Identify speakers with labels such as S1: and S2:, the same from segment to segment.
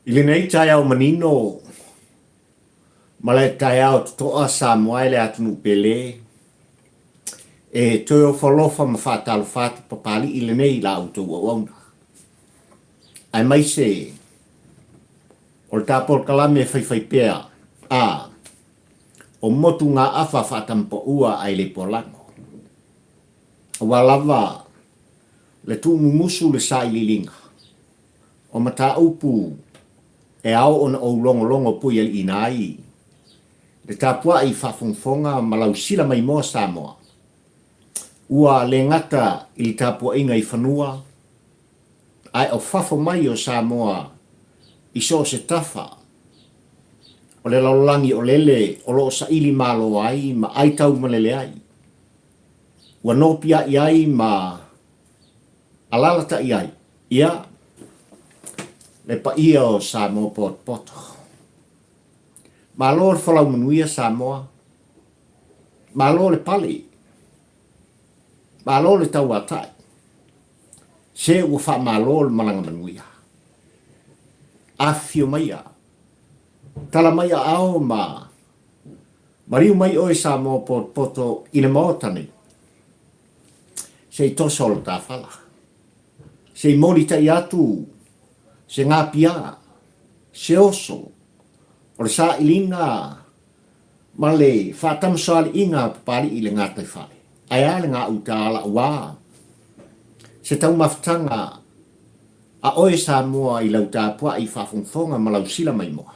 S1: I lenei taeao manino ma le taeao totoa Samoa e le atunuu pele, e toe ofo alofa ma faatalofa atu Papalii lenei i la outou auauna, aemaise o le ta polokalame faifaipea a o motugaafa faatamapaua ae le polago. Aua lava le tuumumusu le sailiiliga o mataupu e ao ona ou logologo puialiiina ai le tapuai faafogafoga ma lau sila maimoa Samoa. Ua le gata i le tapuaiga i fanua ae o fafo mai o Samoa i so o se tafa o le lalolagi o lele o lo o saili malo ai ma ai taumalele ai. Ua nopiai ai ma alalatai ai, ia, le paia o Samoa potopoto. Malo le folau manuia Samoa, malo le pale, malo le tauatai, se ua faamalo le malaga manuia. Afifio maia, tala mai aao ma maliu mai oe Samoa potopoto i le Maota nei. Se i toso lo ta fala. Se i molitai atu se gapiā, se oso o le sailiga ma le faatamasoaliiga a Papalii i le gataifale. Ae a le gauta ala aua se taumafataga a oe Samoa i lau tapuai faafogafoga ma lau sila maimoa.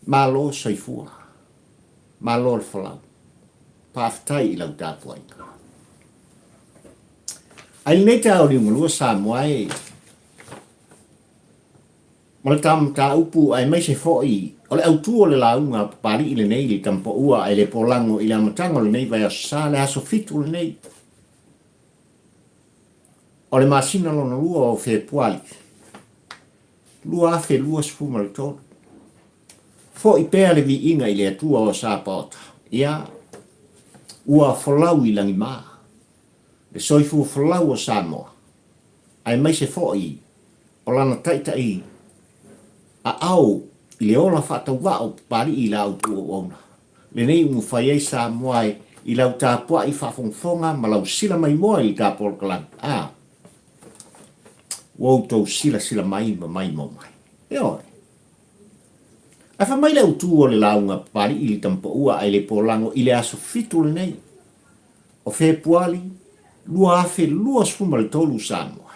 S1: Malo soifua. Malo le folau. Faafetai i lau tapuaiga. Ae i lenei taeao liugalua Samoa e, ma le ta mataupu aemaise foi o le autu o le lauga a Papalii lenei i le Tamapaua ae le polago i le amataga o lenei vaiaso sa, le aso 7 lenei o le masina lona lua o Fepuali 2023. Foi pea le viiga i le Atua o Sapaota, ia, ua folau i lagimā, le soifua folau o Samoa, aemaise foi o lana taitai aao i le ola faatauvaa o Papalii i la outou auauna, lenei ua mafai ai Samoa i lau tapuai faafogafoga ma lau sila maimoa i le ta polokalame, a ua outou silasila mai ma maimoa mai. Ioe. Ae fai mai le autu o le lauga Papalii i le Tamapaua ae le polago i le aso 7 lenei o Fepuali 2023 Samoa.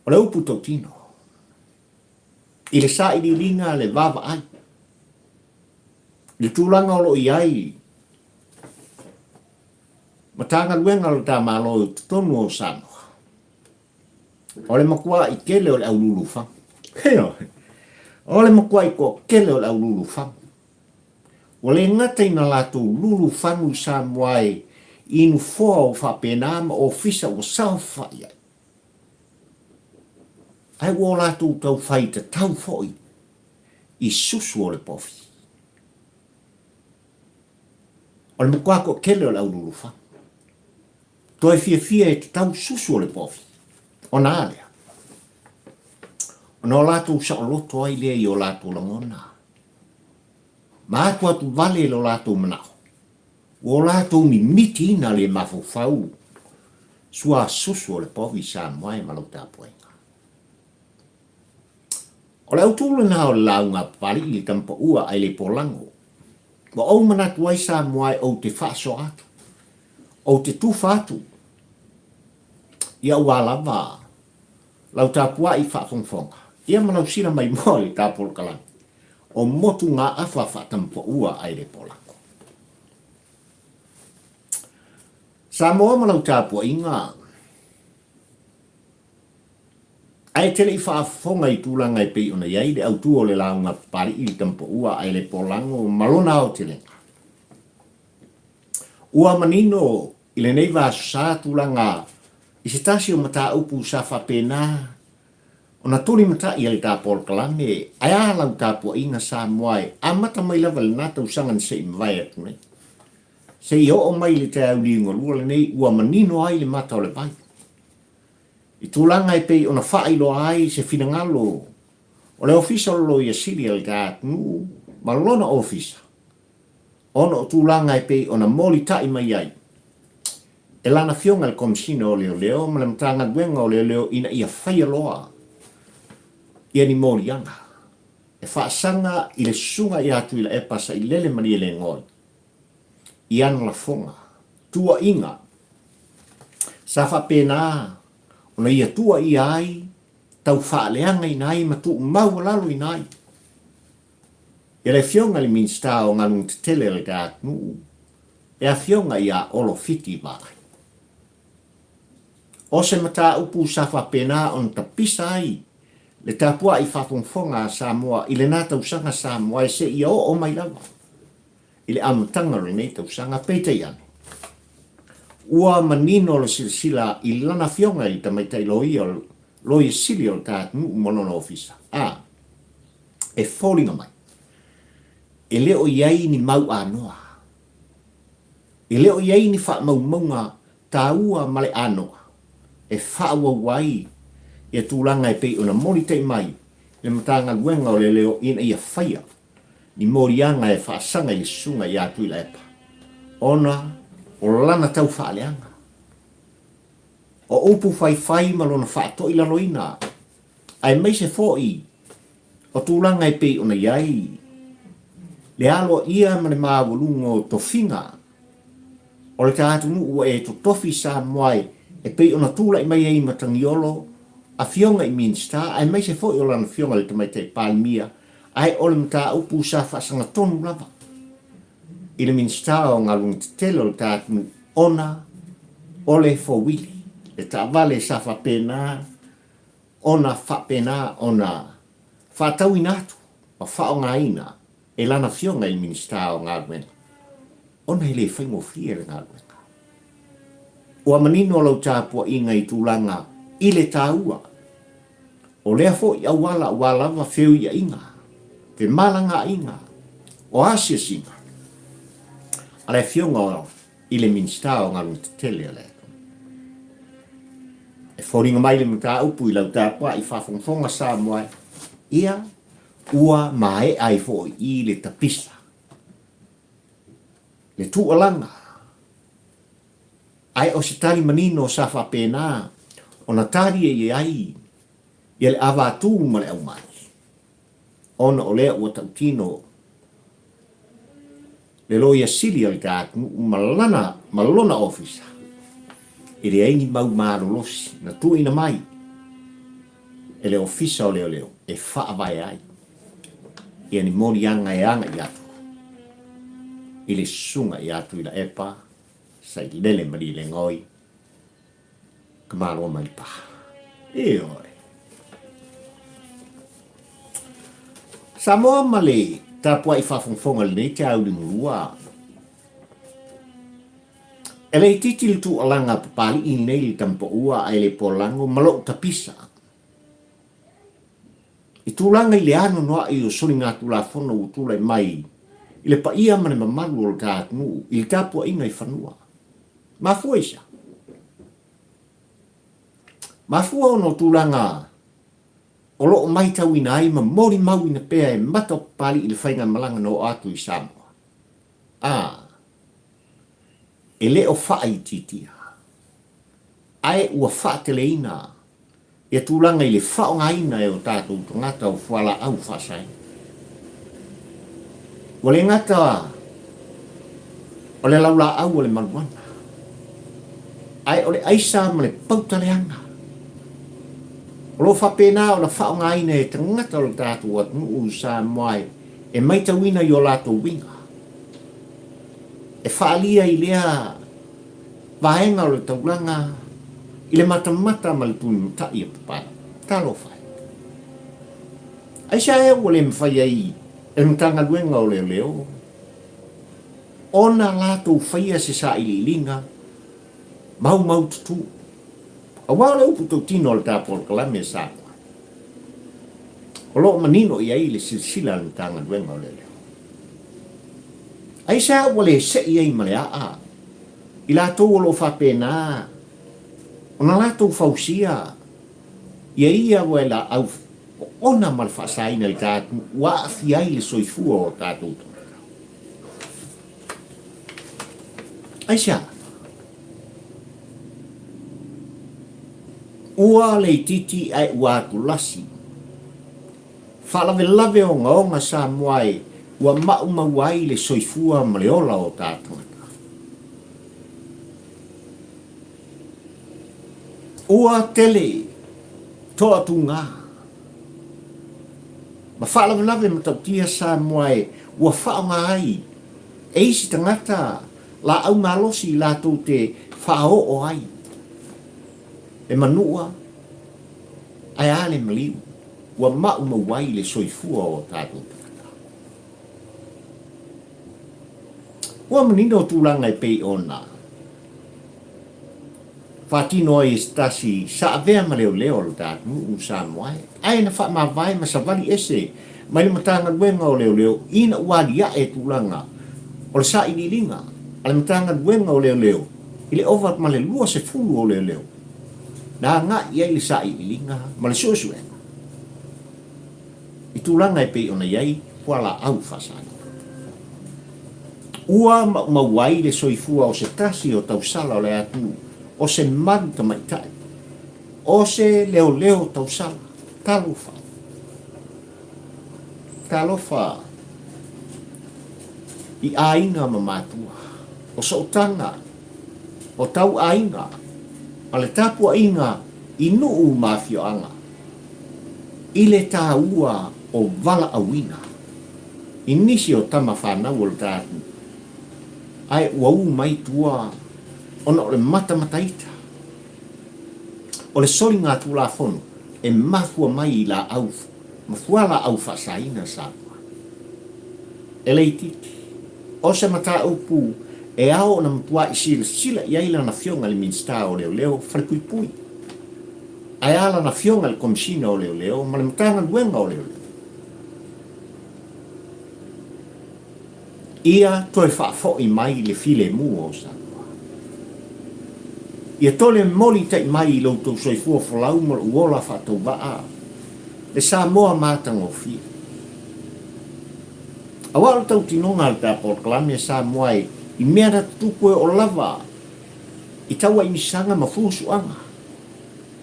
S1: O le upu tautino, i le sailiiliga le vaavaai, i le tulaga o lo o i ai Matagaluega a lo ta Malo i totonu o Samoa, O le matua'i tele o le aululufagu. Ioe. O le matua'i toatele o le aululufagu. Ua le gata ina latou lulufagu i Samoa e i nofoa ua faapena ma ofisa ua saofai ai, ae ua o latou taufai tatau foi i susu o le povi. O le matua toatele o le aululufagu. Toe fiafia e tatau susu o le povi. Ona a lea? Ona o latou saoloto ai lea i o latou lagona. Ma atuatu vale lo latou manao. Ua o latou mimitiina le mafaufau sua susu o le povi Samoa e ma lau tapuaiga. O le autu lena o le lauga a Papalii i le tamapaua ae le polago. Ua ou manatu ai Samoa e ou te faasoa atu. Ou te tufa atu ia aua lava lau tapuai faafogafoga ia ma lau sila maimoa i le ta polokalame o motugaafa faatamapaua ae le polako. Samoa ma lau tapuaiga ae te le i faafofoga i tulaga e pei ona i ai le autu o le lauga Papalii i le tamapaua ae le polago ma lona aotelega. Ua manino i lenei vaasosa tulaga i se tasi o mataupu sa faapena ona tulimatai e le ta polokalame ae a lau tapuaiga Samoa e amata mai lava i lena tausaga na se i mavae atu nei seia oo mai i le taeao liugalua lenei ua manino ai le mata o le vai. I tulaga e pei ona faailoa ai se finagalo o le Ofisa o le Loia Sili a le atunuu ma lona Ofisa, ona o tulaga e pei ona molitai mai ai e lana Afioga i le Komesina o Leoleo ma le Matagaluega o Leoleo ina ia faia loa ia ni moliaga e faasaga i le Susuga ia Tuilaepa Sailele Malielegaoi i ana lafoga, tuuaiga sa faapena ona ia tuuaia ai, tau faaleagaina ai ma tuumaualaloina ai e le Afioga i le Minisita o Galuega Tetele a le atunuu, le Afioga ia Olo Fiti Vaai. O se mataupu sa faapena ona tapisa ai le tapuai faafogafoga a Samoa i lena tausaga Samoa e seia oo mai lava i le amataga o lenei tausaga, peitai ane, ua manino le silasila i lana afioga i le tamaitai loia, Loia Sili o le ta atunuu ma lona ofisa, a e foliga mai, e le o i ai ni mau anoa, e le o i ai ni faamaumauga taua ma le anoa e faaauau ai ia tulaga e pei ona molitai mai le Matagaluega o Leoleo ina ia faia ni moliaga e faasaga i le Susuga ia Tuilaepa ona o lana tau faaleaga. O upu faifai ma lona faatoilaloina, aemaise foi o tulaga e pei ona i ai le aloaia ma le maualuga o tofiga o le ta atunuu ua e totofi Samoa e pei ona tulai mai ai Matagiolo, Afioga i Minisita aemaise foi o lana Afioga i le Tamaitai Palemia, ae o le mataupu sa faasagatonu lava i le Minisita o Galuega Tetele o le ta atunuu ona o le fowili, le taavale sa faapena ona faapena ona faatauina atu ma faaaogaina e lana Afioga i le Minisita o Galuega ona e le faigofie le galuega. Ua manino lau tapuaiga i tulaga i le taua o lea foi auala aua lava feuiaiga, femalagaaiga, o asiasiga a le Afioga i le Minisita o Galuega Tetele a le atunuu. E foliga mai le mataupu i lau tapuai faafogafoga Samoa e, ia, ua maea ai foi i le tapisa, le tuualaga, ae o se tali manino sa faapena ona talie i ai ia le avatū ma le aumai, ona o lea ua tautino le Loia Sili a le ta atunuu ma lana ma lona ofisa, e leai ni mau malolosi na tuuina mai e le Ofisa o Leoleo e faavae ai ia ni moliaga e agai atu i le Susuga ia Tuilaepa Sailele Malielegaoi ka Malo mai le paha. Ioe. Samoa ma le tapuai faafogafoga i lenei teauli mulua. E le itiiti le tuualaga a Papalii nei le tamapaua ae le polago ma lou tapisa. I tulaga i le anoanoai o soligatulafono ua tulai mai i le paia ma le mamalu o le ta atunuu i le tapuaiga i fanua. Mafua i sea? Mafua ona o tulaga o lo o maitauina ai ma molimauina pea e mata o Papalii i le faigamalaga na oo atu i Samoa. A, e le o faaitiitia, ae ua faateleina ia tulaga i le faaaogaina e o tatou tagata o fualaau faasaina. Ua le gata o le laulaau o le maluana, ae o le aisa ma le pauta leaga. O lo o faapena ona faaaogaina e tagata o le tatou atunuu i Samoa e maitauina i o latou uiga. E faaalia i lea vaega o le taulaga i le matamata ma le tulimatai a Papalii. Talofa e! Aisea ea ua le mafai ai e le Matagaluega o Leoleo ona latou faia se sailiiliga maumaututu? Aua o le upu tautino a le ta polokalame a Samoa, o lo o manino i ai le silasila a le Matagaluega o Leoleo. Aisea ua le sei ai ma le aa i latou o lo o faapena ona latou fausia? Ia ia fualaau oona ma le faasaina i le ta atunuu ua aafia ai le soifua o tatou tagata. Aisea? Ua le itiiti ae ua atulasi. Faalavelave ogaoga Samoa e ua maumau ai le soifua ma le ola o ta tagata. Ua tele toatuga ma faalavelave matautia Samoa e ua faaaoga ai e isi tagata laau malosi latou te faaoo ai le manua ae a le maliu ua maumau ai le soifua o tatou tagata. Ua manino tulaga e pei ona faatino ai e se tasi sa avea ma leoleo o le ta atunuu o Samoa ae na faamavae ma savali ese mai le Matagaluega o Leoleo ina ua aliae tulaga o le sailiiliga a le Matagaluega o Leoleo i le ova ma le 20 o leoleo na agai i ai le sailiiliga ma le suesuega i tulaga e pei ona i ai fualaau faasaina. Ua maumau ai le soifua o se tasi o tausala o le atunuu, o se malu tamaitai, o se leoleo tausala. Talofa! Talofa i aiga ma matua, o sootaga, o tauaiga, ma le tapuaiga i nuu ma afioaga, i le taua o valaauina i nisi o tama fanau o le ta atunuu, ae ua u mai tua ona o le matamataita o le soligatulafono e mafua mai i laau ma fualaau faasaina Samoa. E le itiiti, o se mataupu e ao ona matuai silasila i ai lana Afioga i le Minisita o Leoleo Falepuipui, ae a lana Afioga i le Komesina o Leoleo ma le Matagaluega o Leoleo. Ia toe faafoi mai le filemu o Samoa. Ia tole moli tai mai i lo outou soifua folau ma lou ola faatauvaa, le Samoa matagofie. Aua o le tautinoga a le ta polokalame a Samoa e i mea na tutupu e oo lava i tauaimisaga ma fusuaga,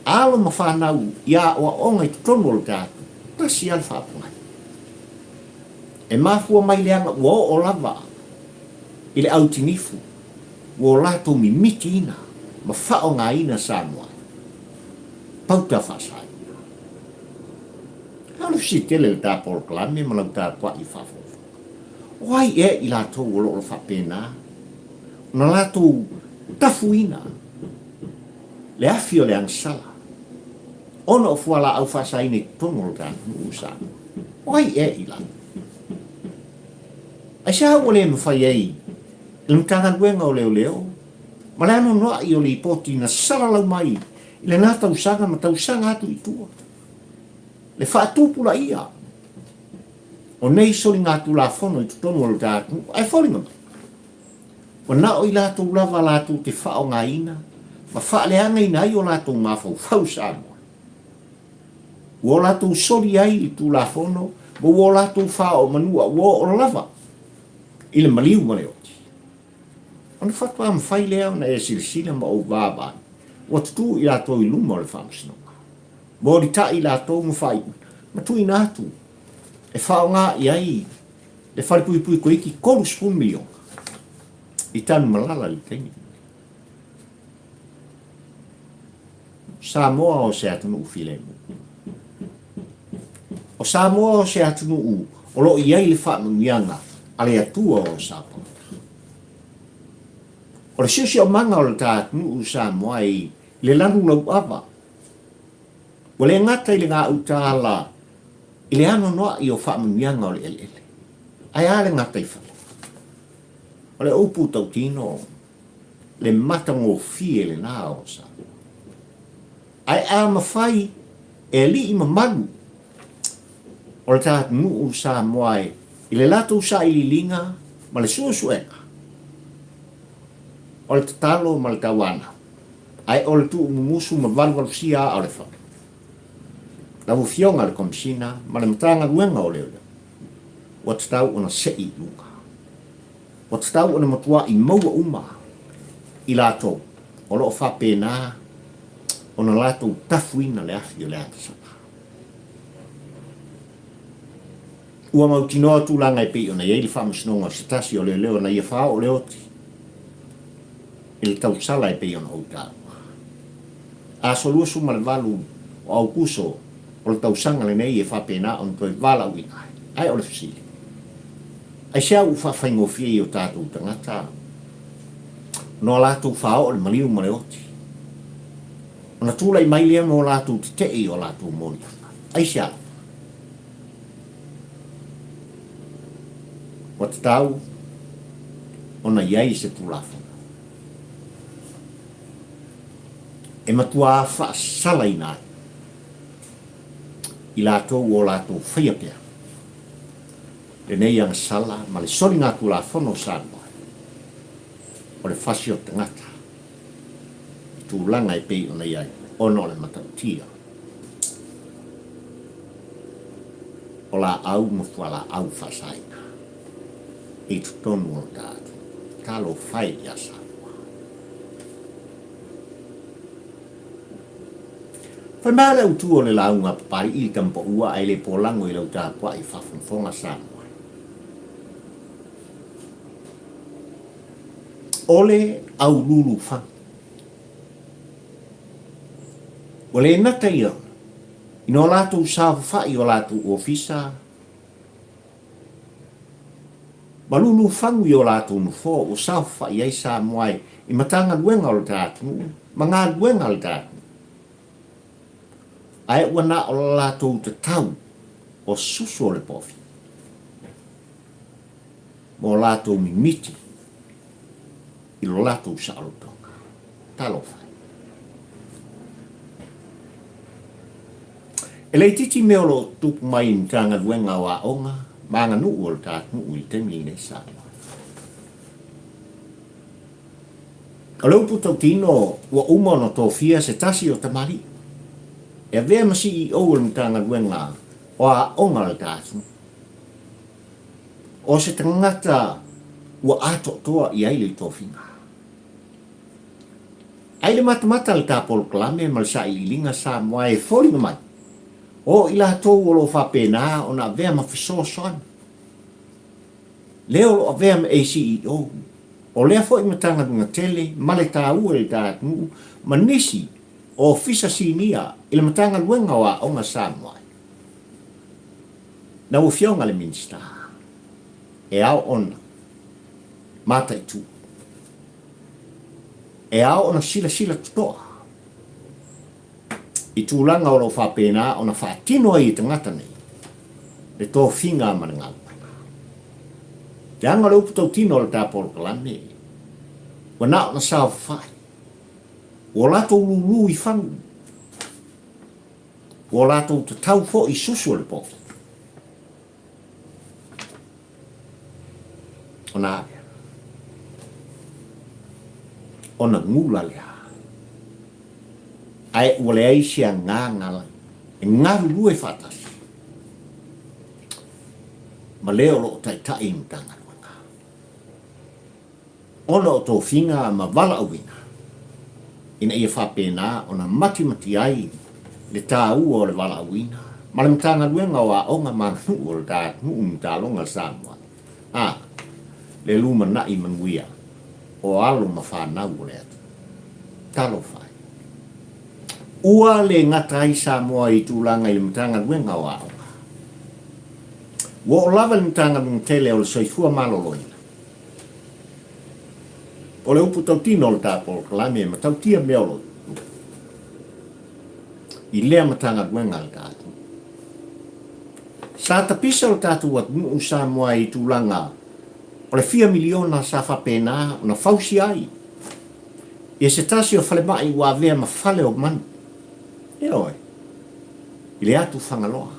S1: alo ma fanau i aoaoga i totonu o le ta atunuu, tasi lava le faapogai. E mafua mai leaga ua oo lava i le autinifu ua o latou mimitiina ma faaaogaina Samoa pauta faasaina. A o le fesili tele i le ta polokalame ma lau tapuai faafogafoga, o ai ea i latou o lo o faapena ona latou tafuina le afi o le agasala ona o fualaau faasaina i totonu o le ta atunuu o Samoa? O ai ea i latou? Aisea ua le mafai ai e le Matagaluega o Leoleo ma le anoanoai o lipoti na salalau mai i lena tausaga ma tausaga atu i tua le faatupulaia o nei soligatulafono i totonu o le ta atunuu, ae foliga mai, ua na o i latou lava latou te faaaogaina ma faaleagaina ai o latou mafaufau Samoa. Ua o latou soli ai le Tulafono ma ua o latou faaoomanua ua oo lava i le maliu ma le oti. Ona faatoa mafai lea ona e silasila ma ou vaavaai, ua tutū i latou i luma o le Faamasinoga. Molitai i latou ma faaiuina ma tuuina atu e faaaoga i ai le falepuipui toeiti $30 miliona i Tanumalala i le taimi lenei. Samoa o se atunuu filemu. O Samoa o se atunuu o lo o i ai le faamanuiaga a le Atua o Samoa. O le siosiomaga o le ta atunuu Samoa i le lanu lauava, ua le gata i le gauta i le anoanoai o faamanuiaga o le eleele, ae a le gataifale? O le upu tautino, le matagofie lena o Samoa. Ae a mafai e alii mamalu o le ta atunuu Samoa e i le latou sailiiliga ma le suesuega, o le tatalo ma le tauanau, ae o le tuumumusu ma valuvalusia aa o le fale. Lau Afioga i le Komesina ma le Matagaluega o Leoleo, ua tatau ona sei i luga. Ua tatau ona matua'i maua uma i latou o lo o faapena ona latou tafuina le afi o le agasala. Ua mautinoa tulaga e pei ona i ai le faamasinoga o se tasi o leoleo na ia faaoo le oti i le tausala e pei ona ou taua. Aso 28 o Aukuso o le tausaga lenei e faapena ona toe valaauina ai. Ae o le fesili, aisea ua faafaigofie i o tatou tagata ona o latou faaoo le maliu ma le oti, ona tulai mai lea mo latou tetee i o latou moliaga? Aisea lava? Ua tatau ona i ai se Tulafono e matuā faasalaina ai i latou o latou faia pea lenei agasala ma le soligatulafono o Samoa o le fasi o tagata i tulaga e pei ona i ai ona o le matautia o laau ma fualaau faasaina i totonu o lo ta atunuu. Talofa e ia Samoa. Fai mai le autu o le lauga a Papalii i Tamapaua ae le polago i lau tapuai faafogafoga Samoa. O le aululu fagu. Ua le nata ia ina o latou saofafai i o latou ofisa ma lulufagu i o latou nofoa ua saofafai ai Samoa i Matagaluega o le ta atunuu ma galuega a le ta atunuu. Ae ua na o le latou tatau o susu o le povi ma o latou mimiti i lo latou saolotoga. Talofa e! E le itiiti mea o lo o tutupu mai i Matagaluega o Aoga ma Aganuu o le ta atunuu i le taimi lenei Samoa. O le upu tautino ua uma ona tofia se tasi o tamalii e avea ma CEO o le Matagaluega o Aoga a le ta atunuu. O se tagata ua atoatoa i ai le tofiga. Ai le matamata le ta polokalame ma le sailiiliga Samoa e foliga mai, o i latou o lo o faapena ona avea ma fesoasoani. Lea o lo o avea ma ACEO, o lea foi Matagaluega tele ma le taua i le ta atunuu ma nisi o Ofisa Sinia i le Matagaluega o Aoga Samoa. Lau Afioga i le Minisita, e ao ona mataitu, e ao ona silasila totoa i tulaga o lo o faapena ona faatino ai e tagata nei le tofiga ma le galuega. Leaga o le upu tautino o le ta polokalame, ua na ona saofafai, ua latou lulu i fagu, Ua latou tatau foi i susu o le povi. Ona a lea? Ona gula lea. Ae ua leai se agaga e galulue faatasi ma le o lo o taitai i Matagaluega. Ona o tofiga ma valaauina, ina ia faapena ona matimati ai le taua o le valaauina ma le Matagaluega o Aoga ma Aganuu o le ta atunuu ma Taloga Samoa, a le lumanai manuia o alo ma fanau o le atunuu. Talofa e! Ua le gata ai Samoa i tulaga i le Matagaluega o Aoga. Ua oo lava i le Matagaluega tele o le Soifua Maloloina. O le upu tautino o le ta polokalame e matautia mea o lo o i lea Matagaluega a le ta atunuu. Sa tapisa lo tatou atunuu Samoa i tulaga o le fia miliona sa faapena ona fausia ai ia se tasi o falemai ua avea ma fale o manu, ioe, i le atu Fagaloa.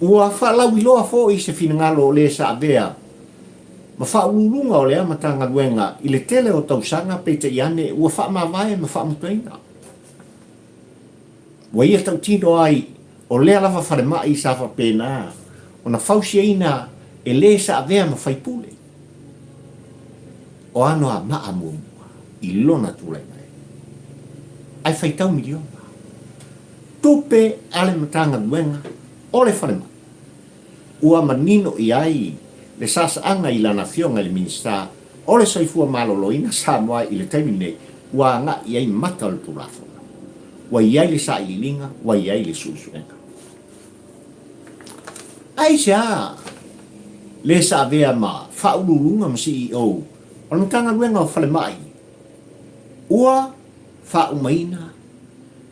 S1: Ua faalauiloa foi se finagalo o le sa avea ma faauluuluga o lea Matagaluega i le tele o tausaga peitai ane ua faamavae ma faamutaina. Ua ia tautino ai o lea lava falemai sa faapena ona fausiaina e le sa avea ma faipule o Anoamaa muamua i lona tulai mai. Ae faitau miliona tupe a le Matagaluega o le Falemai ua manino i ai le sasaaga i lana afioga i le Minisita o le Soifua Maloloina Samoa i le taimi lenei ua agai i ai mata o le Tulafono. Ua i ai le sailiiliga, ua i ai le suesuega. Aisea le sa avea ma Faauluuluga ma CEO o le Matagaluega o Falemai ua faaumaina,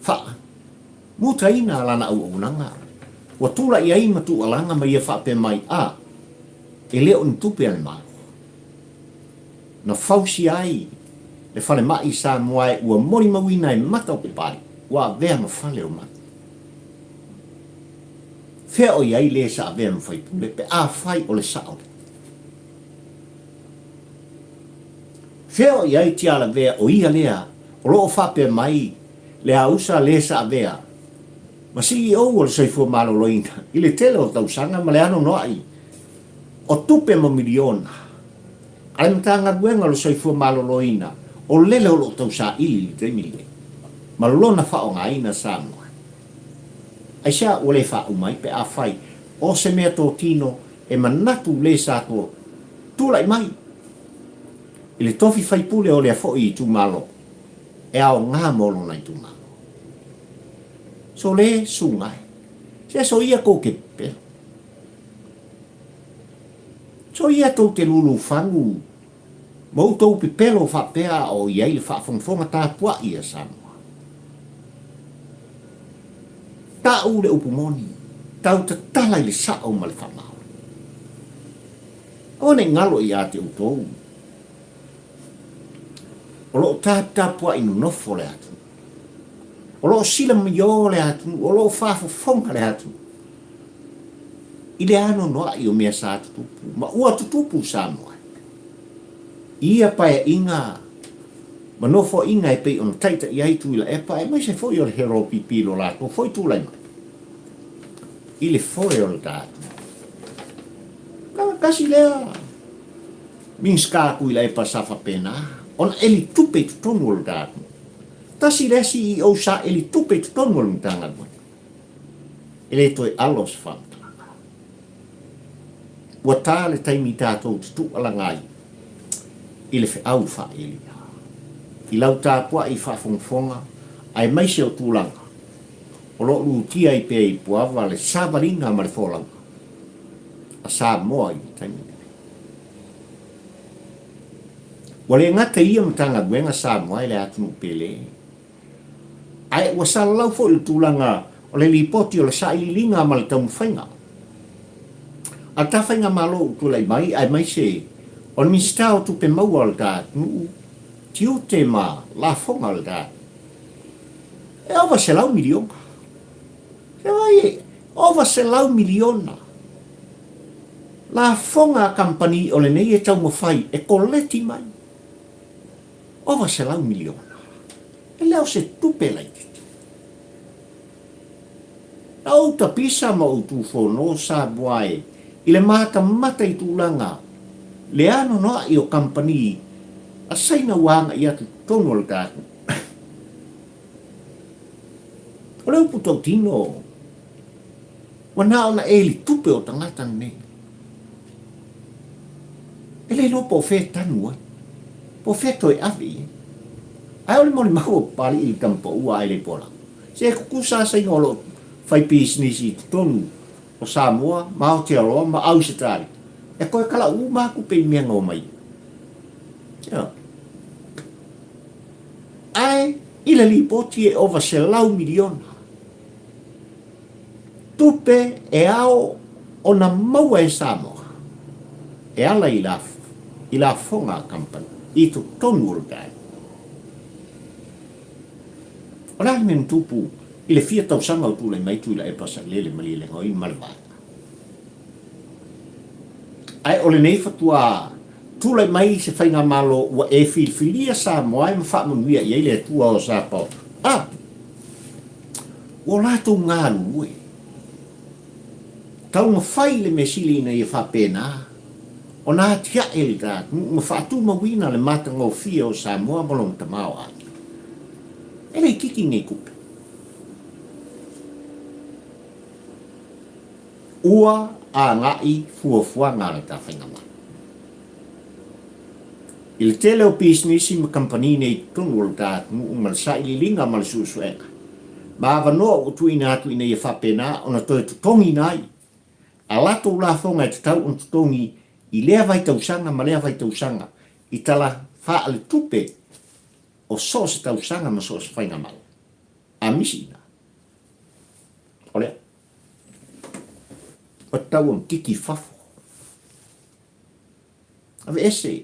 S1: faa, mutaina lana auaunaga, ua tulai ai ma tuualaga ma ia faapea mai, a, e le o ni tupe a le Malo. Na fausia ai le falemai i Samoa e ua molimauina e mata o Papalii, ua avea ma fale o mata. Fea o i ai le sa avea ma faipule pe afai o le sao lea? Fea o i ai Tialavea o ia lea o lo o faapea mai le ausa le sa avea ma CEO o le Soifua Maloloina i le tele o tausaga ma le anoanoai o tupe ma miliona a le Matagaluega o le Soifua Maloloina o lele o lo o tausaili i le taimi lenei ma lona faaaogaina Samoa. Aisea ua le faauma ai pe afai o se mea totino e manatu le sa to tulai mai i le tofi faipule o lea foi itumalo e aoga mo lona itumalo. So le suga e. Se so ia kou te pepelo. So ia tou te lulu fagu ma outou pepelo faapea a o i ai le faafogafoga tapuai a Samoa. Tau le upu moni, tau tatala i le sao ma le faamaoni. Aua ne i galo ia te outou. O lo o taputapuai nonofo le atunuu. O lo o silamiō le atunuu, o lo o faafofoga le atunuu i le anoanoai o mea sa tutupu ma ua tutupu Samoa i ia paeaiga ma nofoaiga e pei ona taitai ai Tuilaepa aemaise foi o le Heropipi i lo latou foi tulai mai i le foe o le ta atunuu. Leaga tasi lea Minisita Tuilaepa sa faapena ona eli tupe i totonu o le ta atunuu. Tasi lea CEO sa eli tupe i totonu o le Matagaluega. E le toe alo se faamatalaga. Ua ta le taimi tatou te tuualaga ai i le feau faa-Elia. I lau tapuai faafogafoga aemaise o tulaga o lo o lutia ai pea i Puava le savaliga ma le folauga a Samoa i le taimi lenei. Ua le gata i ia Matagaluega Samoa e le atunuu pele, ae ua salalau foi le tulaga o le lipoti o le sailiiliga ma le taumafaiga a le ta faigamalo ua tulai mai aemaise o le Minisita o Tupe Maua o le ta atunuu, tiute ma lafoga o le ta atunuu. E ova $100 miliona. Se vai e ova $100 miliona lafoga a kamupani o lenei e taumafai e koleti mai. Ova $100 miliona. E le o se tupe laitiiti. Na ou tapisa ma ou tufono Samoa e i le matamata i tulaga le anoanoai o kamupani a Saina ua agai atu i totonu o le ta atunuu. O le upu tautino, ua na ona eli tupe o tagata nei. E le iloa po o fea e tanu ai, po o fea toe ave i ai. Ae o le molimau o Papalii i le tamapaua ae le pola. Se e tutusa lava Saina o lo o fai pisinisi i totonu o Samoa ma Aotearoa ma Ausetalia, e toe kalaʻu uma atu pe i mea na omai ai. Ioe. Ae i le lipoti e ova $100 miliona tupe e ao ona maua e Samoa e ala i i lafoga a kamupani i totonu o le vaega. O le a le mea na tupu i le fia tausaga o tulai mai Tuilaepa Sailele Malielegaoi ma le vaega? Ae o lenei faatoa tulai mai se faigamalo ua e filifilia Samoa e ma faamanuia i ai le Atua o Sapaoto. A! Ua latou galulue. Taumafai le mea sili ina ia faapena ona atiae le ta atunuu ma faatumauina le matagofie o Samoa ma lona tamaoaiga. E le itiiti nei tupe. Ua agai fuafuaga a le ta faigamalo. I le tele o pisinisi ma kamupani nei i totonu o le ta atunuu ma le sailiiliga ma le suesuega, ma avanoa ua tuuina atu ina ia faapena ona toe totogiina ai a latou lafoga e tatau ona totogi i lea vaitausaga ma lea vaitausaga i tala faaletupe o so o se tausaga ma so o se faigamalo. A misi ina, o lea. Ua tatau ona kiki i fafo. Aveese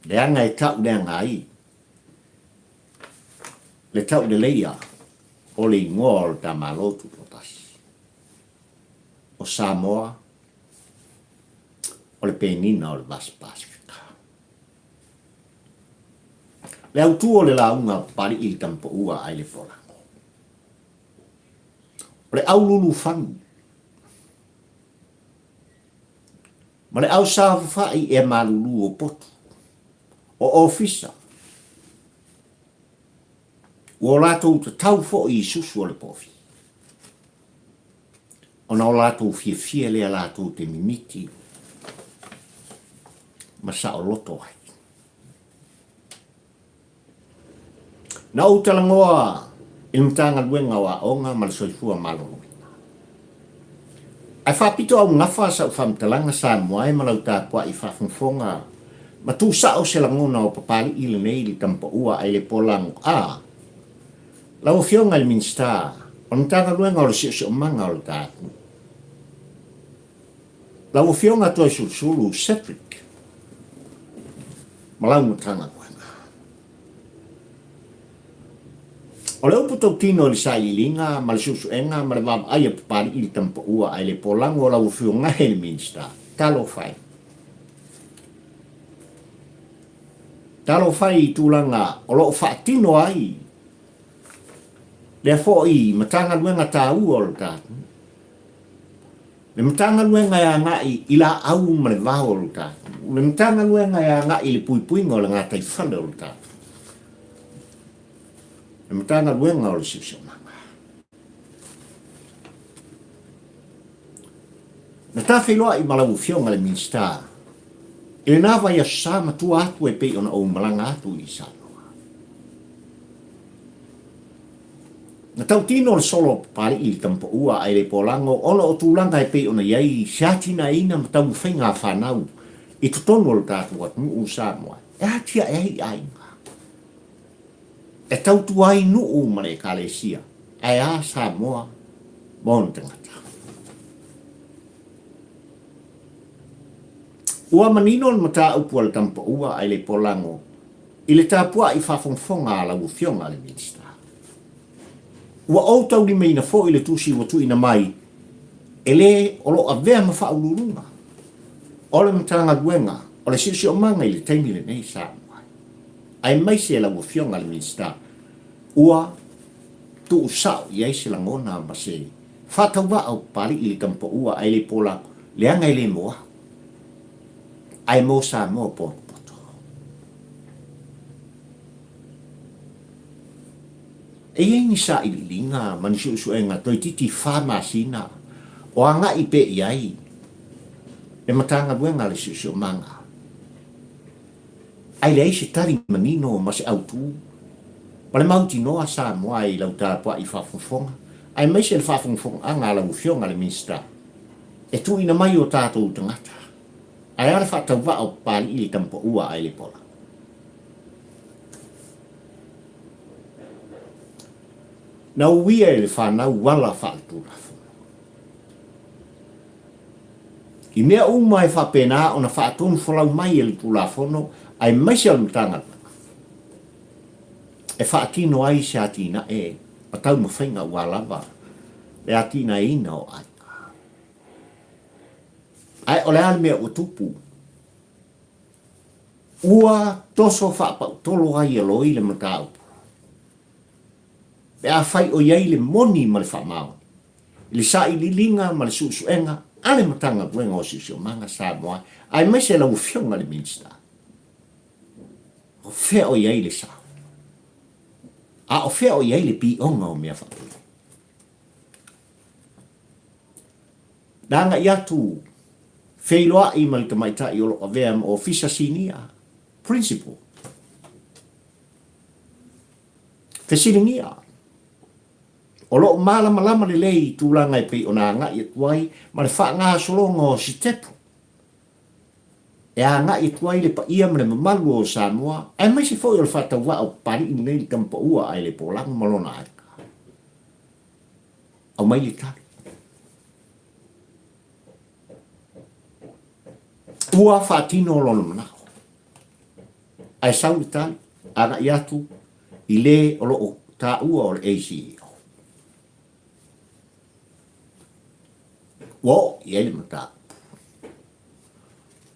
S1: leaga e tau leaga ai le tauleleia o le igoa o le ta Malo Tutoatasi o Samoa o le penina o le Vasa Pasefika. Le autu o le lauga a Papali'i i le Tamapaua ai le Polago. O le aululufagu Ma le au saofafai ea malulu o potu, o ofisa, ua o latou tatau foi i susu o le povi, ona o latou fiafia lea latou te mimiti ma saoloto ai. Na ou talanoa i le Matagaluega o Aoga ma le Soifua Maloloina. Ae faapito augafa sau faamatalaga Samoa e ma lau tapuai faafogafoga ma tuusao se lagona o Papali'i lenei i le Tamapaua ai le Polago a lau Afioga i le Minisita o le Matagaluega o le Siosiomaga o le ta atunuu. Lau Afioga Toesulusulu Cedric ma lau Matagaluega. O le upu tautino i le sailiiliga ma le suesuega ma le vaavaai a Papali'i i le Tamapaua ae le polago o lau Afioga e le Minisita, talofa e. Talofa e i tulaga o lo o faatino ai lea foi Matagaluega taua o le ta atunuu. Le Matagaluega e agai i laau ma le vao o le ta atunuu. Le Matagaluega e agai i le puipuiga o le gataifale o le ta atunuu. Le Matagaluega o le Siosiomaga. Na ta feiloai ma lau Afioga i le Minisita i lena vaiaso sa matua atu e pei ona ou malaga atu i Samoa. Na tautino le solo o Papali'i i le Tamapaua ae le Polago ona o tulaga e pei ona i ai se atinaeina ma taumafaiga a fanau i totonu o le tatou atunuu o Samoa e atiae ai aiga, e tautua ai nuu ma le Ekalesia, ae a Samoa ma ona tagata. Ua manino le mataupu a le Tamapaua ae le Polago I le tapuai faafogafoga a lau Afioga i le Minisita, ua ou taulimaina foi le tusi ua tuuina mai e le o lo o avea ma faauluuluga o le Matagaluega o le Siosiomaga i le taimi lenei Samoa ai, aemaise lau Afioga i le Minisita ua tuusao i ai se lagona ma se faatauvaa o Papali'i i le Tamapaua ae le pola leaga e le mo au. Ae mo Samoa potopoto. E i ai ni sailiiliga ma ni suesuega toeitiiti fa masina o agai pea i ai le Matagaluega a le Siosiomaga, ae leai se tali manino ma se autu ma le mautinoa Samoa i lau tapuai faafogafoga aemaise le faafogafogaaga a lau Afioga i le Minisita e tuuina mai o tatou tagata. Ae a le faatauvaa o Papali'i i le Tamapaua a Elepola? Na uia e le fanau ala faaletulafono. I mea uma e faapena ona faatonufolau mai e le Tulafono aemaise o le Matagaluega e faatino ai se atinae ma taumafaiga aua lava le atinaeina o aiga. Ae o le a le mea ua tupu? Ua toso faapautolo ai e loi le mataupu. Pe afai o i ai le moni ma le faamaoni i le sailiiliga ma le suesuega a le Matagaluega o Siosiomaga Samoa aemaise lau Afioga i le Minisita, o fea o i ai le sao? A o fea o i ai le pioga o mea faapea? Na agai atu feiloai ma le tamaitai o lo o avea ma Ofisa Sinia, Principal. Fesiligia, O lo o malamalama lelei i tulaga e pei ona agai atu ai ma le faagasologa o sitepu e agai atu ai le paia ma le mamalu o Samoa aemaise foi o le faatauvaa o Papalii lenei le tama paua a Aelepolago ma lona aiga. Aumai le tali. Ua faatino lona manao. Ae sau le tali, agai atu i le o lo o taua o le ACEO. Ua oo i ai le mataupu.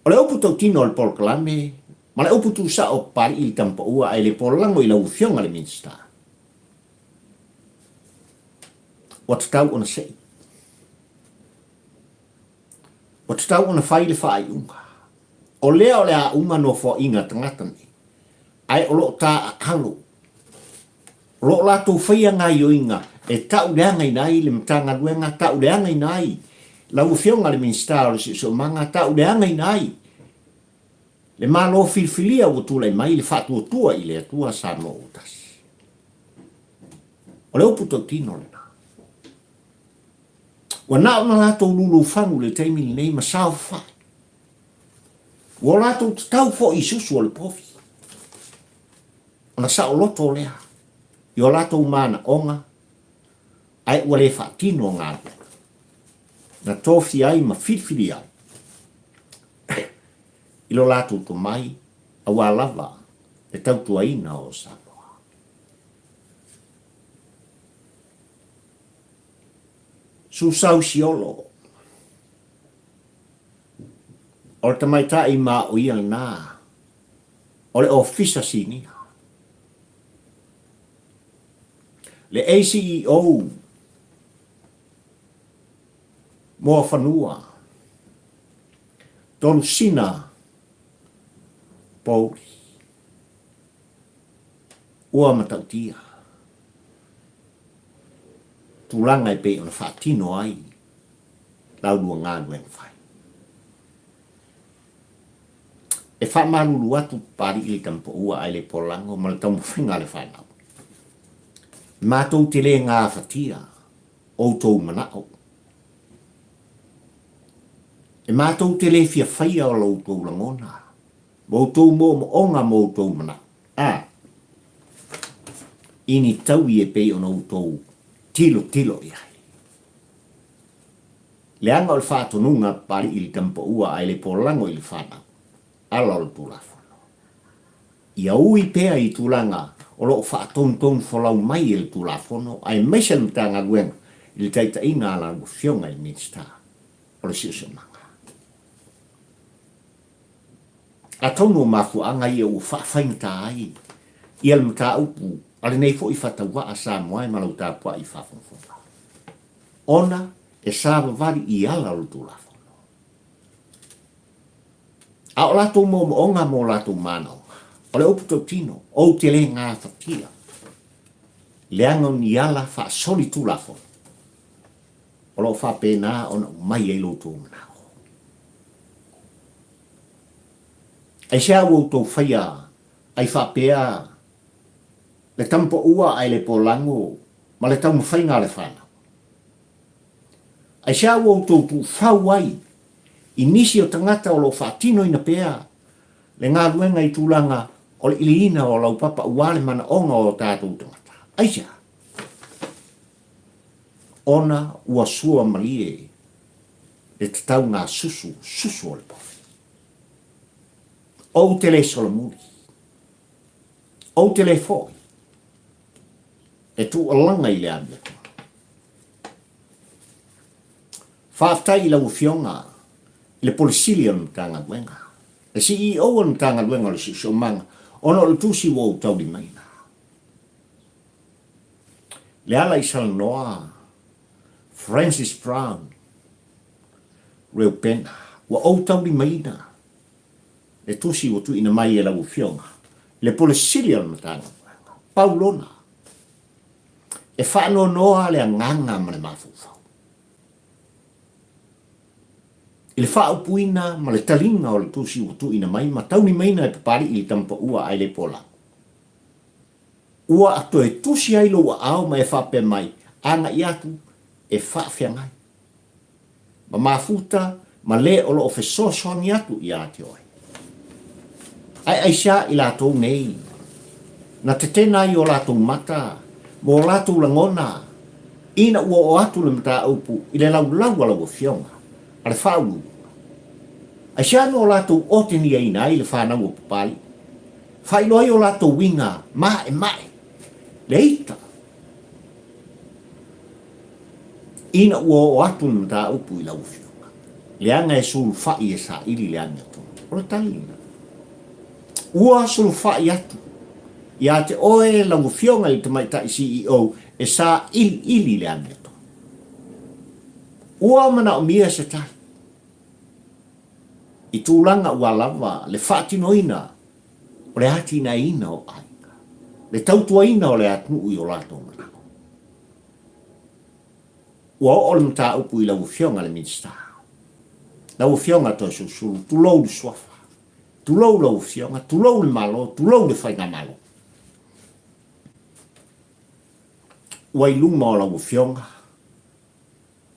S1: O le upu tautino a le polokalame ma le upu tuusao o Papalii i le tama paua ae le polago i lau Afioga i le Minisita, ua tatau ona sei. Ua tatau ona fai le faaiuga. O lea o le a uma nofoaiga tagata nei, ae o lo o taaalo. O lo o latou faia gaioiga e tauleagaina ai le Matagaluega, tauleagaina ai lau Afioga i le Minisita o le Siosiomaga, tauleagaina ai le Malo filifilia ua tulai mai le faatuatua i le Atua Samoa ua tasi. O le upu tautino lena. Ua na ona latou lulufagu i le taimi lenei ma saofafai. Ua o latou tatau foi i susu o le povi. Ona saoloto lea i o latou manaoga ae ua le faatino galuega na tofia ai ma filifilia ai i lo latou tomai aua lava le tautuaina o Samoa. Susau Siolo. O le tamaitai maoia lena o le Ofisa Sinia. Le ACEO Moafanua, Tolusina Pouli, ua matautia tulaga e pei ona faatino ai la ulua galuega fai. E faamalulu atu Papalii i le tamapaua ae le polago ma le taumafaiga a le fanau. Matou te le gafatia outou manao. E matou te le fia faia o lo outou lagona, ma outou moomooga ma outou manao. A. I ni taui e pei ona outou tilotilo i ai. Leaga o le faatonuga a Papalii i le tama paua ae le polago i le fanau, ala o le Tulafono. Ia ui pea i tulaga o lo o faatonutonu folau mai e le Tulafono aemaise le Matagaluega i le taitaiga a lau Afioga i le Minisita o le Siosiomaga. Atonu o mafuaaga ia ua faafaigata ai ia le mataupu a lenei foi faatauvaa Samoa ma lau tapuai faafogafoga. Ona e savavali i ala o le Tulafono. A o latou moomooga ma o latou manaoga, o le upu tautino, ou te le gafatia, leaga o ni ala faasolitulafono o lo o faapena ona aumai ai lo outou manao. Aisea ua outou faia ai faapea le tamapaua ae le polago ma le taumafaiga a le fanau? Aisea ua outou tuufau ai i nisi o tagata o lo o faatinoina pea le galuega i tulaga o le iliina o laupapa aua le manaoga o tatou tagata? Aisea? Ona ua sua malie le tatauga susu susu o le povi. Ou te le solomuli. Ou te le foi e tuualaga i le amiotonu. Faafetai i lau Afioga i le Pule Sili o le Matagaluega, le CEO o le Matagaluega o le Siosiomaga ona o le tusi ua ou taulimaina. Leala i Salanoa, Francis Brown, Reupena, ua ou taulimaina le tusi ua tuuina mai e lau Afioga i le Pule Sili o le Matagaluega, pau lona, e faanoanoa le agaga ma le mafaufau i le faaupuina ma le taliga o le tusi ua tuuina mai ma taulimaina e Papalii i le Tamapaua ae le Polau. Ua toe tusi ai lou aao ma e faapea mai, Agai atu e faafeagai ma mafuta ma le o lo o fesoasoani atu ia te oe. Ae aisea i latou nei na tetena ai o latou mata ma o latou lagona ina ua oo atu le mataupu i le laulau a lau Afioga a le Faauluuluga? Aisea na o latou oteniaina ai le fanau o Papalii? Faailoa ai o latou uiga maemae, le ita, ina ua oo atu le mataupu i lau Afioga, leaga e sulufai e saili le amiotonu. O le tali lena. Ua sulufai atu ia te oe lau Afioga i le Tamaitai CEO e sailiili le amiotonu. Ua manaomia se tali i tulaga ua lava le faatinoina o le atinaeina o aiga, le tautuaina o le atunuu i o latou manao. Ua oo le mataupu i lau Afioga i le Minisita, lau Afioga Toeolesulusulu, tulou le suafa, tulou lau Afioga, tulou le Malo, tulou le Faigamalo. Ua i luma o lau Afioga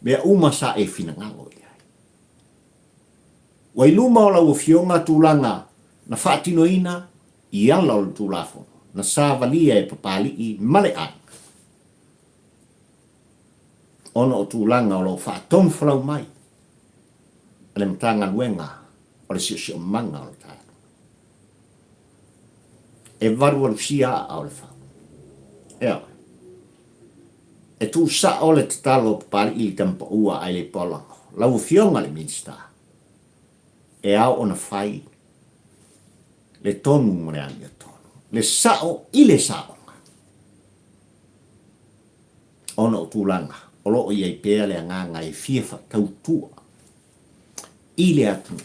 S1: mea uma sa e finagalo i ai. Ua i luma o lau Afioga tulaga na faatinoina i ala o le Tulafono na savalia e Papalii ma le aiga ona o tulaga o lo o faatonufolau mai a le Matagaluega o le Siosiomaga o le Taeaoga. E valuvalusia aa o le fau. Ioe. E tuusao le tatalo a Papalii i le tamapaua ae le paolago. Lau Afioga i le Minisita, e ao ona fai le tonu ma le amiotonu, le sao i le saoga, ona o tulaga o lo o i ai pea le agaga e fia faatautua i le atunuu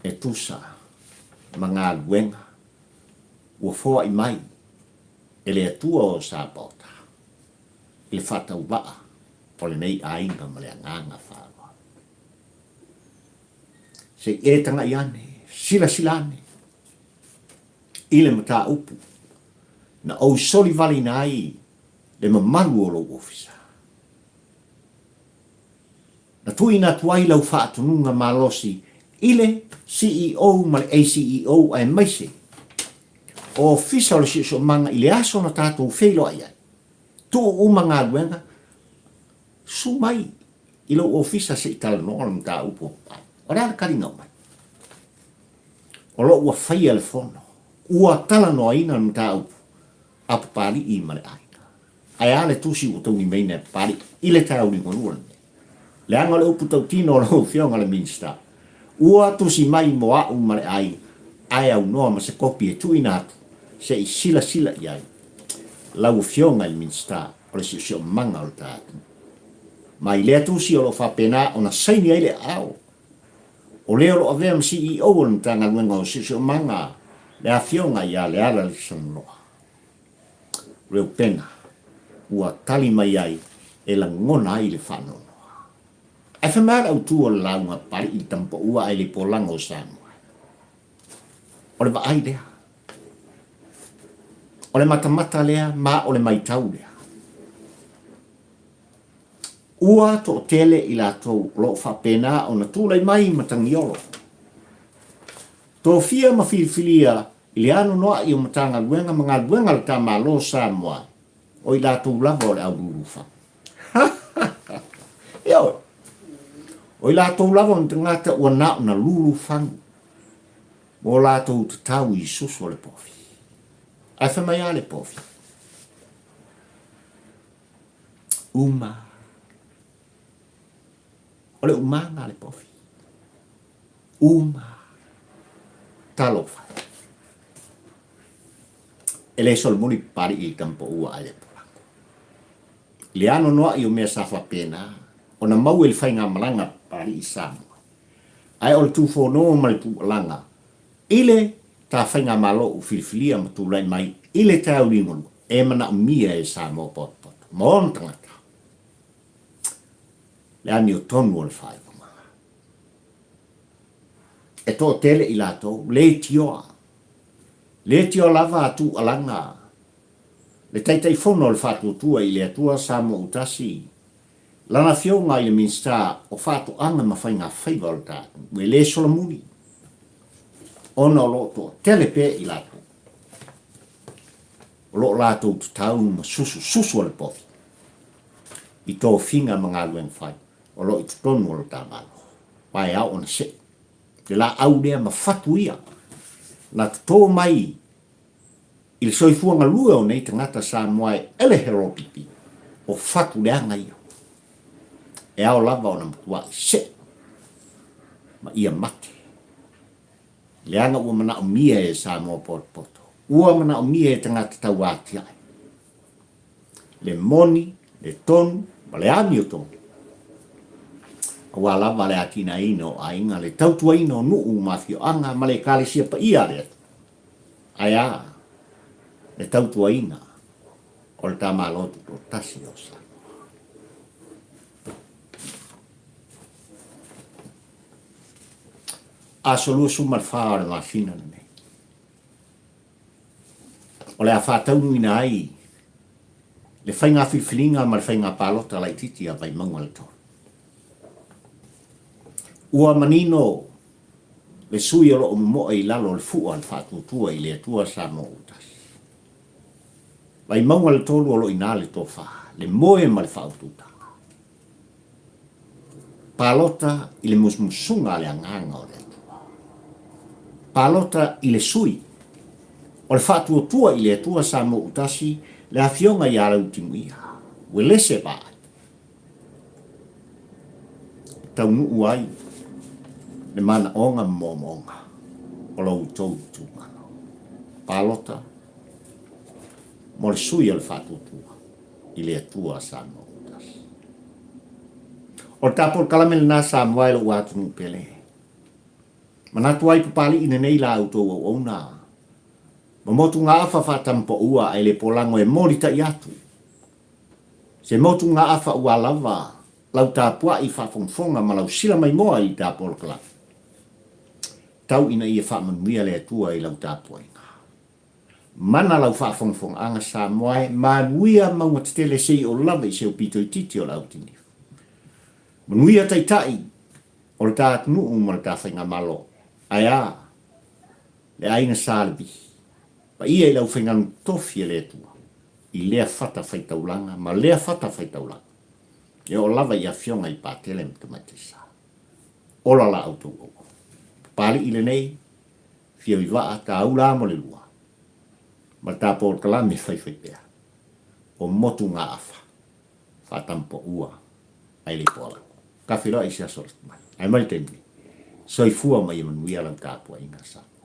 S1: e tusa ma galuega ua foai mai e le Atua o Sapaota i le faatauvaa o lenei aiga ma le agaga faaaloalo. Se i e tagai ane, silasila ane i le mataupu na ou solivaleina ai le mamalu o lou ofisa. Na tuuina atu ai lau faatonuga malosi i le CEO ma le ACEO aemaise o Ofisa o le Siosiomaga i le aso na tatou feiloai ai. Tuu uma galuega, susu mai i lou ofisa se i talanoa le mataupu o papai. O le a le taliga mai? O lo o ua faia le fono, ua talanoaina le mataupu a Papalii ma le aiga. Ae a le tusi ua taulimaina e Papalii i le taeao liugalua lenei? Leaga o le upu tautino a lau Afioga i le Minisita, ua tusi mai mo au ma le aiga, ae aunoa ma se kopi e tuuina atu se i silasila i ai lau Afioga i le Minisita o le Siosiomaga o le ta atunuu. Ma i lea tusi o lo o faapena ona saini ai le aao o le o lo o avea ma CEO o le Matagaluega o Siosiomaga, le Afioga ia Lealaisamoloa. Reupena, ua tali mai ai e lagona ai le faanoanoa. Ae fai mai le autu o le lauga a Papalii i le tamapaua ae le polaga o Samoa. O le vaai lea. O le matamata lea ma o le maitau lea. Ua toatele i latou o lo o faapena ona tulai mai matagiolo. Tofia ma filifilia i le anoanoai o Matagaluega ma galuega a le ta Malo o Samoa, o i latou lava o le aululufaga. Ioe. O i latou lava o ni tagata ua na ona lulufagu mo latou tatau i susu o le povi. Ae fai mai a le povi? Uma. O le umaga a le povi. Uma. Talofa. E le solomuli Papalii i le tamapaua a le Atua. le anoanoai o mea sa faapena ona maua i le faigamalaga a Alii Samoa. Ae o le tufono ma le tuualaga i le ta faigamalo ua filifilia ma tulai mai i le taeao liugalua e manaomia e Samoa potopoto ma ona tagata le amiotonu o le faaiuga. E toatele i latou leitioa, leitioa lava a tuualaga le Taitaifono o le Faatuatua i le Atua Samoa Utasi, lana Afioga i le Minisita o Faatoaga ma Faigafaiva o le ta atunuu, e le solomuli ona o lo o toatele pea i latou o lo o latou tatau ma susususu o le povi i tofiga ma galuega fai o lo o i totonu o lo ta Malo. Ma e ao ona sei le laau lea ma fatu ia na toto mai I le soifua galue o nei tagata Samoa e ele he lopipi, o fatu leaga ia. E ao lava ona matuaʻi seʻi ma ia mate. Leaga ua manaomia e Samoa potopoto, ua manaomia e tagata tauatiae. Le moni, le tonu ma le amiotonu. Aua lava le atinaeina o aiga, le tautuaina o nuu ma afioaga ma le Ekalesia paia a le Atua. Ae a le tautuaina o le ta Malo Tutoatasi o Samoa? Aso 24 o le masina lenei, o le a faataunuuina ai le faiga filifiliga ma le faiga palota laitiiti a Vaimauga le 3. Ua manino le sui o lo o momoe i lalo o le fua o le faatuatua i le Atua Samoa ua tasi. Vaimauga le 3 o lo o i ina le tofa, le moe ma le faaututaga. Palota i le musumusuga a le Agaga o le Atua. Palota i le sui o le faatuatua i le Atua Samoa ua tasi, le Afioga ia Leutimuia, Uelese Vaai. E taunuu ai le manaoga ma moomooga o lo outou itumalo. Palota mo le sui o le faatuatua i le Atua Samoa ua tasi. O le ta polokalame lena Samoa e lou atunuu pele. Manatu ai Papalii lenei la outou auauna ma motugaafa faatampaua ae le polago e molitai atu Se motugaafa ua lava lau tapuai faafogafoga ma lau sila maimoa i ta polokalame. Tau ina ia faamanuia le Atua i lau tapuaiga. Mana lau faafogafogaaga Samoa e manuia mauga tetele se i o lava i se aupito itiiti o le autinifu. Manuia Taitai o le ta atunuu ma le ta faigamalo. Ae a le aiga Sa Levi. Paia i le aufaigaluega tofi a le Atua i lea fata faitaulaga ma lea fata faitaulaga, e oo lava i afioga i Patele ma Tamaitai Sa. Ola la outou auauna. Papalii lenei, fia vivaa, taula mo le lua, ma le ta polokalame faifaipea, o motugaafa, faatampaua ae le poalago. Ka feiloai i se aso lata mai. Ae mai le taimi nei, soifua ma ia manuia lau tapuaiga Samoa.